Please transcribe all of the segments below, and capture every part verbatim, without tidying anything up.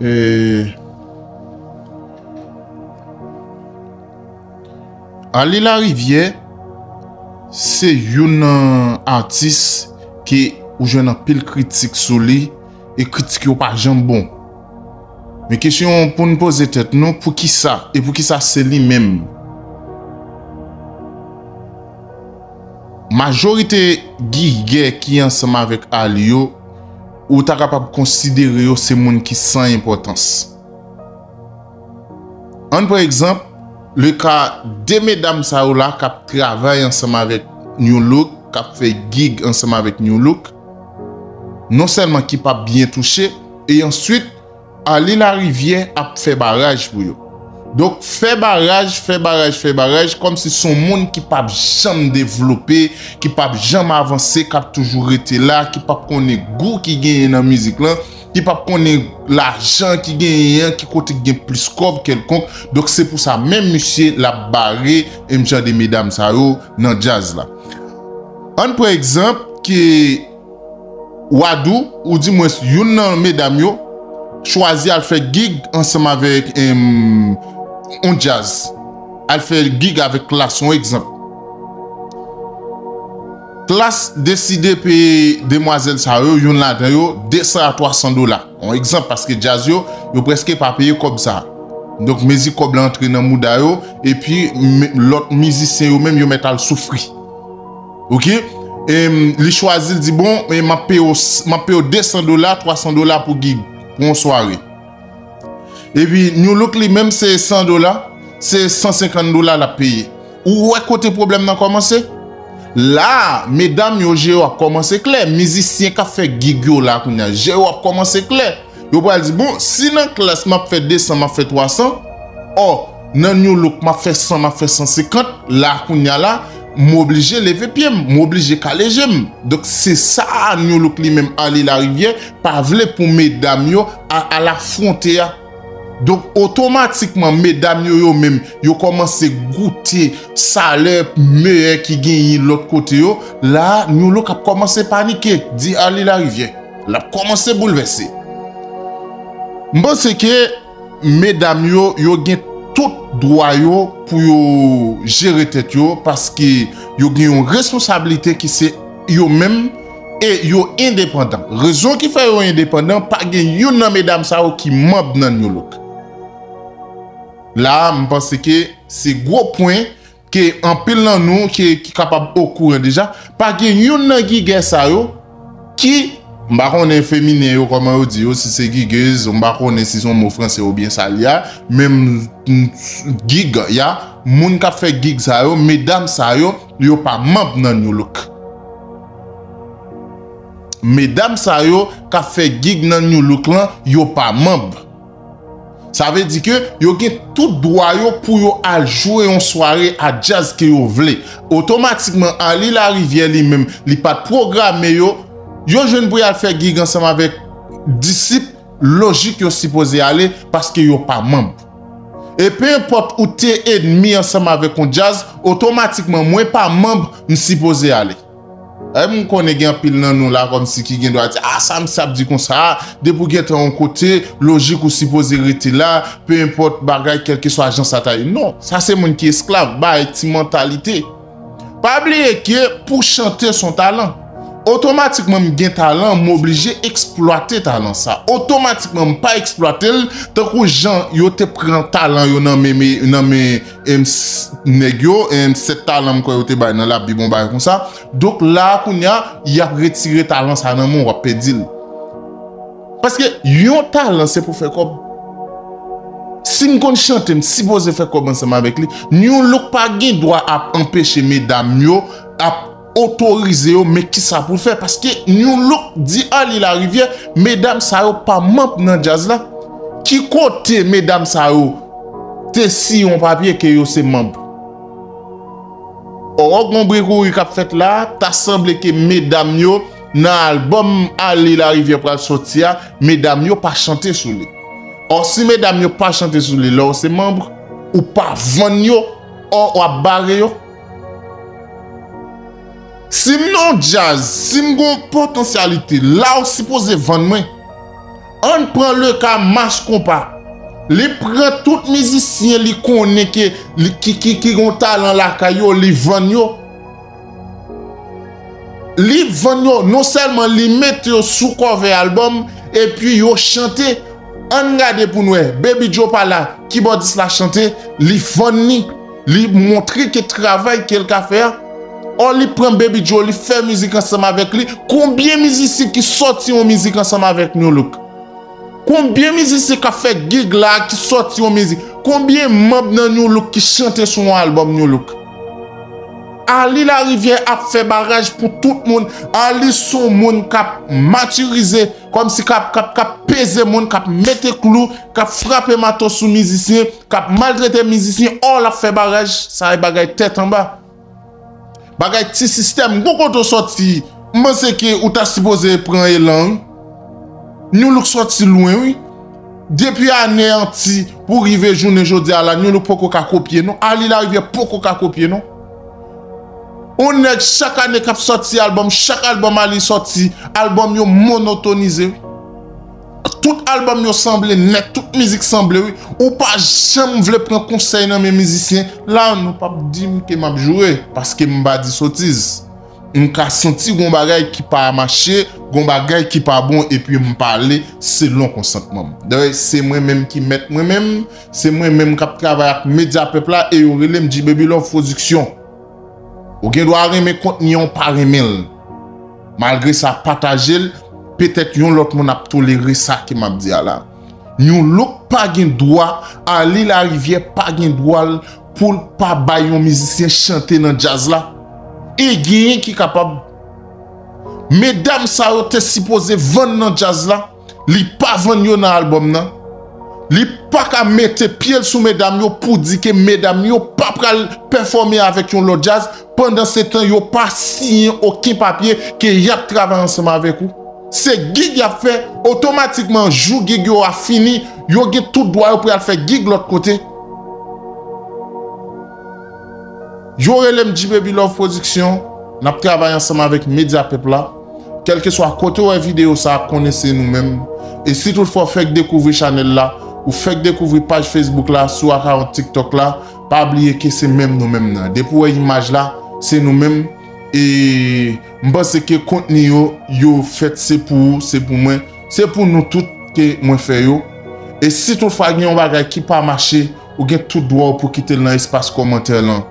E, Arly Larivière se youn nan atis ke ou jwenn anpil kritik sou li, e kritik yo pa janm bon. Men kesyon pou n poze tèt nou, poukisa, e poukisa se li menm? Majorite gigè ki ansanm avèk Arly yo, ou ta kapab konsidere yo se moun ki san enpòtans. Ann pran egzanp, le ka de medam sa yo la k ap travay ansanm avèk New Look, k ap fè gig ansanm avèk New Look, non sèlman ki p ap byen touche, e answit, Arly Larivière ap fè baraj pou yo. Donk, fè baraj, fè baraj, fè baraj, kòmsi se yon moun ki p ap janm devlope, ki p ap janm avanse, k ap toujou rete la, ki p ap konnen gou ki genyen nan mizik lan, ki p ap konnen lajan ki genyen an, ki kote ki gen plis kòb kèlkonk. Donk, se pou sa menm misye l ap bare menm jan de medam sa yo nan djaz la. Ann pran egzanp ke Wadou, oudimwens youn nan medam yo, chwazi al fè gig ansanm avèk, em, yon djaz. Al fè gig avèk Klass, yon egzanp. Klass deside peye demwazèl sa yo, youn ladan yo, de san a twa san dola. Yon egzanp, paske djaz yo, yo prèske pa peye kòb sa. Donk, mezi kòb la antre nan mouda yo, epi me-, lòt mizisyen yo menm, yo mèt al soufri. Oke? Em, li chwazi, l di, bon, e m ap peye w, m ap peye w de san dola, twa san dola pou gig, pou yon sware. Epi, New Look li menm, se san dola, se san senkant dola l ap peye. Ou wè kote pwoblèm nan kòmanse? La, medam yo, je yo ap kòmanse klè. Mizisyen k ap fè gig yo la kounye a, je yo ap kòmanse klè. Yo pral di, bon, si nan Klass m ap fè de san, m ap fè twa san, ò, nan New Look m ap fè san, m ap fè san senkant, la kounye a la, m oblije leve pye m, m oblije kale je m. Donk, se sa a New Look li menm, Arly Larivière, pa vle pou medam yo a-, al afwonte a. Donk, otomatikman, medam yo, yo menm, yo kòmanse goute salè meyè ki genyen lòt kote yo. La, New Look ap kòmanse panike, di Arly Larivière. L ap kòmanse boulvèse. M panse ke medam yo, yo gen tout dwa yo pou yo jere tèt yo, paske yo gen yon responsablite ki se yo menm e yo endepandan. Rezon ki fè yo endepandan, pa gen youn nan medam sa yo ki manb nan New Look. La a, m panse ke se gwo pwen ke anpil nan nou ki, ki kapab okouran deja, pa gen youn nan gigè sa yo ki, m pa konnen feminen yo, kòman yo di yo, si se gigez, m pa konnen si se yon mo franse oubyen sa l ye a, men m, m, gig, ya, moun k ap fè gig sa yo, medam sa yo, yo pa manb nan New Look. Medam sa yo k ap fè gig nan New Look lan, yo pa manb. Sa vle di ke yo gen tout dwa yo pou yo al jwe yon sware a djaz ke yo vle. Otomatikman, Arly Larivière li menm, li pa t pwograme yo. Yo jwenn pou y al fè gig ansanm avèk Disip, lojik yo sipoze ale, paske yo pa manb. E pe enpòt ou te ènmi ansanm avèk yon djaz, otomatikman, mwen pa manb, m sipoze ale. E m konnen gen anpil nan nou la kòmsi ki gen dwa di, a, sa misye ap di konsa a, depi w gentan yon kote, lojik ou sipoze rete la, pe enpòt bagay, kèlkeswa jan sa ta ye. Non, sa se moun ki esklav, bay ti mantalite. Pa bliye ke pou chante se yon talan. Otomatikman m gen talan, m oblije eksplwate talan sa. Otomatikman m pa eksplwate l, tankou jan yo te pran talan yo nan men, men, nan men, em, s-, nèg yo, em, sèt talan m kwè yo te bay nan Labib, yon bagay konsa. Donk la a kounye a, y ap retire talan sa nan men w, w ap pèdi l. Paske yon talan se pou fè kòb. Si m konn chante, m sipoze fè kòb ansanm avèk li. New Look pa gen dwa ap anpeche medam yo, ap otorize yo, men kisa pou l fè? Paske New Look di Arly Larivière, medam sa yo pa manb nan djaz la. Ki kote medam sa yo te siyen yon papye ke yo se manb? Ò, gon bri kouri k ap fèt la, ta sanble ke medam yo nan albòm Arly Larivière pral sòti a, medam yo pa chante sou li. Ò, si medam yo pa chante sou li, lè w se manb, ou pa vann yo, ò, w ap bare yo. Si m nan yon djaz, si m gon potansyalite, la w sipoze vann mwen. Ann pran le ka Mass Konpa. Li pran tout mizisyen li konnen ke li, ki, ki, ki gon talan lakay yo, li vann yo. Li vann yo, non sèlman li mete yo sou cover album, epi yo chante. Ann gade pou n wè, Baby Joe pa la, kibòdis la chante, li vann li, li montre ke travay ke l ka fè a. Ò, li pran Baby Joe, li fè mizik ansanm avèk li. Konbyen mizisyen ki sòti yon mizik ansanm avèk New Look? Konbyen mizisyen k ap fè gig la ki sòti yon mizik? Konbyen manm nan New Look ki chante sou yon album New Look? Arly Larivière ap fè baraj pou tout moun. Arly se yon moun k ap matirize, kòmsi k ap, k ap, k ap peze moun, k ap mete klou, k ap frape mato sou mizisyen, k ap maltrete mizisyen, ò l ap fè baraj, sa e bagay tèt anba. Bagay ti sistèm, gon kote w sòti, m panse ke ou ta sipoze pran elan wi. New Look sòti lwen wi. Depi ane anti pou rive jounen jodi a la, New Look poko ka kopye non. Arly Larivière poko ka kopye non. On nèg chak ane k ap sòti album, chak album Arly sòti, album yo monotonize wi. Tout album yo sanble nèt, tout mizik sanble wi. Ou pa janm vle pran konsèy nan men mizisyen. La nou p ap di m ke m ap joure, paske m pa di sotiz. M ka santi gon bagay ki pa mache, gon bagay ki pa bon, epi m pale selon konsantman m. Dayè, se mwen menm ki mèt mwen menm, se mwen menm k ap travay ak Medya Pèp la, e yo rele m G Baby Love Production. Ou gen dwa renmen kontni an, ou pa renmen l. Malgre sa, pataje l, petèt yon lòt moun ap tolere sa ke m ap di a la. New Look pa gen dwa, Arly Larivière pa gen dwa l pou l pa bay yon mizisyen chante nan djaz la. E genyen ki kapab. Medam sa yo te sipoze vann nan djaz la. Li pa vann yo nan album nan. Li pa ka mete pye l sou medam yo pou di ke medam yo pa pral pèfòme avèk yon lòt djaz, pandan se tan yo pa siyen okenn papye ke y ap travay ansanm avèk ou. Se gig y ap fè, otomatikman jou gig yo a fini, yo gen tout dwa yo pral fè gig lòt kote. Yo rele m G Baby Love Production, n ap travay ansanm avèk Medya Pèp la. Kèlkeswa kote w wè videyo sa a, konnen se nou menm. E si toutfwa w fèk dekouvri chanèl la, ou fèk dekouvri paj Facebook la, sou akawont TikTok la, pa bliye ke se menm nou menm nan. Depi w wè imaj la, se nou menm. E m panse ke kontni yo, yo fèt se pou ou, se pou mwen, se pou nou tout ke mwen fè yo. E si toutfwa gen yon bagay ki pa mache, ou gen tout dwa w pou kite l nan espas kòmantè lan.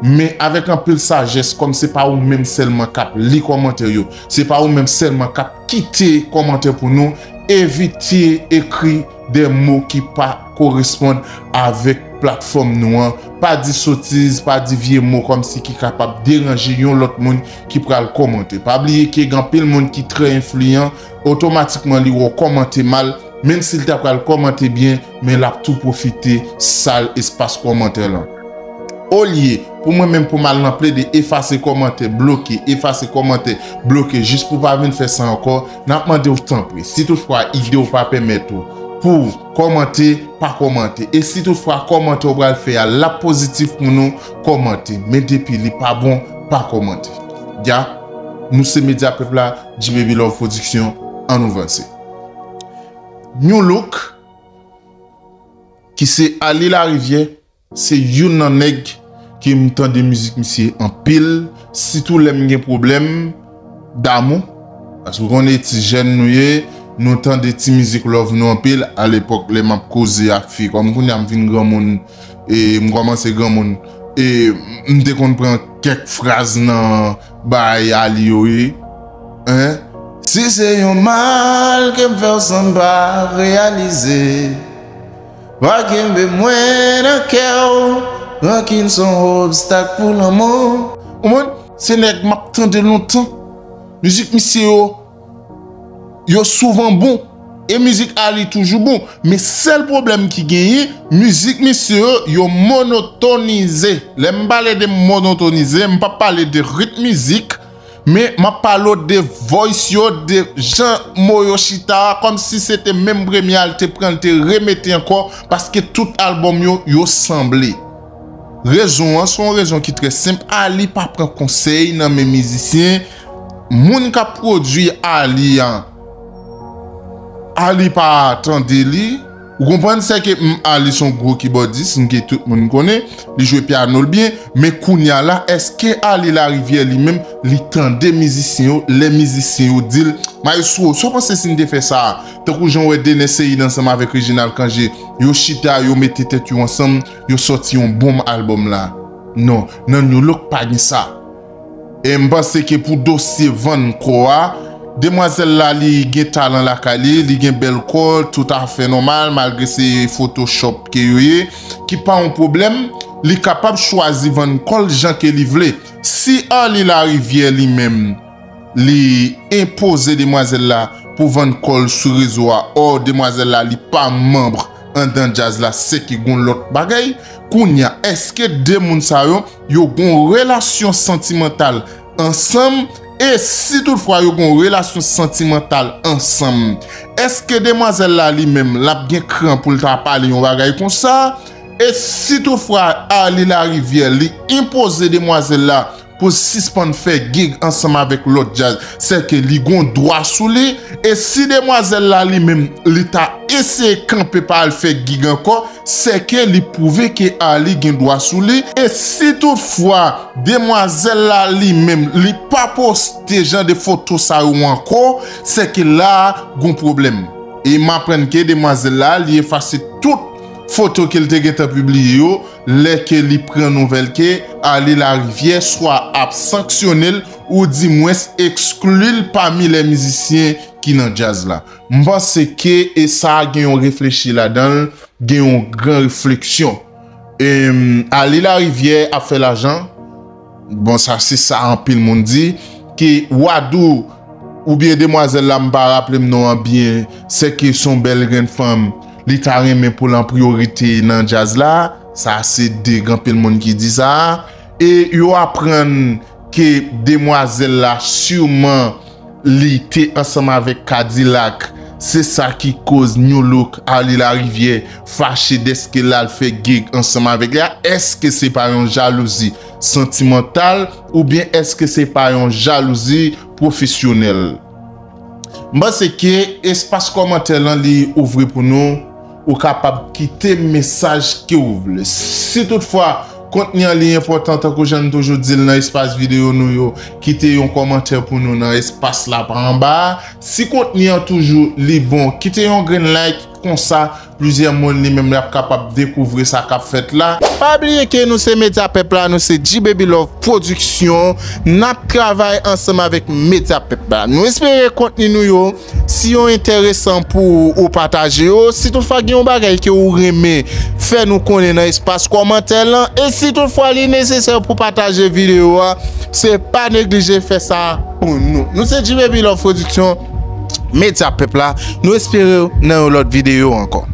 Men avèk anpil sajès, kòm se pa ou menm sèlman k ap li kòmantè yo, se pa ou menm sèlman k ap kite kòmantè pou nou, evite ekri de mo ki pa koresponn avèk platfòm nou an. Pa di sotiz, pa di vye mo kòmsi ki kapab deranje yon lòt moun ki pral kòmante. Pa bliye ke gen anpil moun ki trè enfliyan, otomatikman li wè w kòmante mal, menm si l ta pral kòmante byen, men l ap tou pwofite sal espas kòmantè lan. Olye pou mwen menm pou m al nan plede efase kòmantè, bloke, efase kòmantè, bloke, jis pou pa vin fè sa ankò, n ap mande w tanpri, si toutfwa ide w pa pèmèt ou pou kòmante, pa kòmante. E si toutfwa kòmantè w pral fè a, l ap pozitif pou nou, kòmante. Men depi li pa bon, pa kòmante. Ya, nou se Medya Pèp la, G Baby Love Production, ann nou vanse. New Look, ki se Arly Larivière, se youn nan nèg ke m tande mizik misye anpil, sitou lè m gen pwoblèm damou. Paske w konnen ti jèn nou ye, nou tande ti mizik love nou anpil. Alepòk, lè m ap koze ak fi, kòm kounye a m vin granmoun, e m kòmanse granmoun, e m te konn pran kèk fraz nan bagay Arly yo, wi. Hein? Si se yon mal ke m fè w san m pa reyalize, pa kenbe mwen nan kè w, rankin se yon obstak pou lanmou. Ou konprann? Se nèg m ap tande lontan. Mizik misye yo, yo souvan bon. E mizik Arly toujou bon. Men sèl pwoblèm ki genyen, mizik misye yo, yo monotonize. Lè m pale de monotonize, m p ap pale de ritm mizik, men m ap pale w de voice yo, de jan mo yo chita a, kòmsi se te menm premye a, l te pran, l te remete ankò, paske tout album yo, yo sanble. Rezon an, se yon rezon ki trè senp. Arly pa pran konsèy nan men mizisyen. Moun k ap pwodui Arly an, Arly pa tande li. Ou konprann, sèke m, Arly se yon gwo kibòdis, m gen tout moun konnen, li jwe pyano l byen, men kounye a la, èske Arly Larivière li menm, li tande mizisyen yo, lè mizisyen yo di l, "Maestro, sa w panse si n te fè sa a?" Tankou jan w wè Denes Seid ansanm avèk Reginald Cangé, yo chita, yo mete tèt yo ansanm, yo sòti yon bon albòm la. Non, nan New Look pa gen sa. E m panse ke pou dosye vann kò a, demwazèl la li gen talan lakay li, li gen bèl kò, toutafè nòmal, malgre se Photoshop ke yo ye, ki pa yon pwoblèm, li kapab chwazi vann kò l jan ke li vle. Si Arly Larivière li menm, li enpoze demwazèl la pou vann kò l sou rezo a, ò, demwazèl la li pa manm anndan djaz la, se ki gon lòt bagay. Kounye a, èske de moun sa yo, yo gon relasyon santimantal ansanm? E si toutfwa yo gon relasyon santimantal ansanm, èske demwazèl la li menm, l ap gen kran pou l ta pale yon bagay konsa? E si toutfwa Arly Larivière, li enpoze demwazèl la pou l sispann fè gig ansanm avèk lòt djaz, sèke li gon dwa sou li? E si demwazèl la li menm, li ta eseye kanpe pa al fè gig ankò, sèke li pwouve ke Arly gen dwa sou li? E si toutfwa demwazèl la li menm, li pa poste jan de foto sa yo ankò, sèke la a gon pwoblèm. E m aprann ke demwazèl la, li efase tout foto ke l te gentan pibliye yo, lè ke li pran nouvèl ke Arly Larivière swa ap sanksyone l, oudimwens ekskli l pami lè mizisyen ki nan djaz la. M panse ke e sa a gen yon reflechi ladan l, gen yon gran refleksyon. Em, Arly Larivière ap fè lajan. Bon, sa se sa anpil moun di. Ke Wadou oubyen demwazèl la, m pa raple m non an byen, sèke se yon bèl grenn fanm, li ta renmen pou l an priyorite nan djaz la. Sa se de anpil moun ki di sa. E yo aprann ke demwazèl la siman li te ansanm avèk K-Dilak. Se sa ki koz New Look, Arly Larivière, fache dèske l al fè gig ansanm avèk li a. Èske se pa yon jalouzi santimantal oubyen èske se pa yon jalouzi pwofesyonèl? M panse ke espas kòmantè lan li ouvri pou nou. Ou kapab kite mesaj ke ou vle. Si toutfwa kontni an li enpòtan, tankou jan n toujou di l nan espas videyo nou yo, kite yon kòmantè pou nou nan espas la pa anba a. Si kontni an toujou li bon, kite yon grenn like, konsa plizyè moun li menm l ap kapab dekouvri sa k ap fèt la. Pa bliye ke nou se Medya Pèp la, nou se G-Baby Love Production, n ap travay ansanm avèk Medya Pèp la. Nou espere kontni nou yo, si yo enteresan pou ou pataje yo, si toutfwa gen yon bagay ke ou renmen fè nou konnen nan espas kòmantè lan, e si toutfwa li nesesè pou pataje videyo a, se pa neglije fè sa pou nou. Nou se G-Baby Love Production, Medya Pèp la, nou espere w nan yon lòt videyo ankò.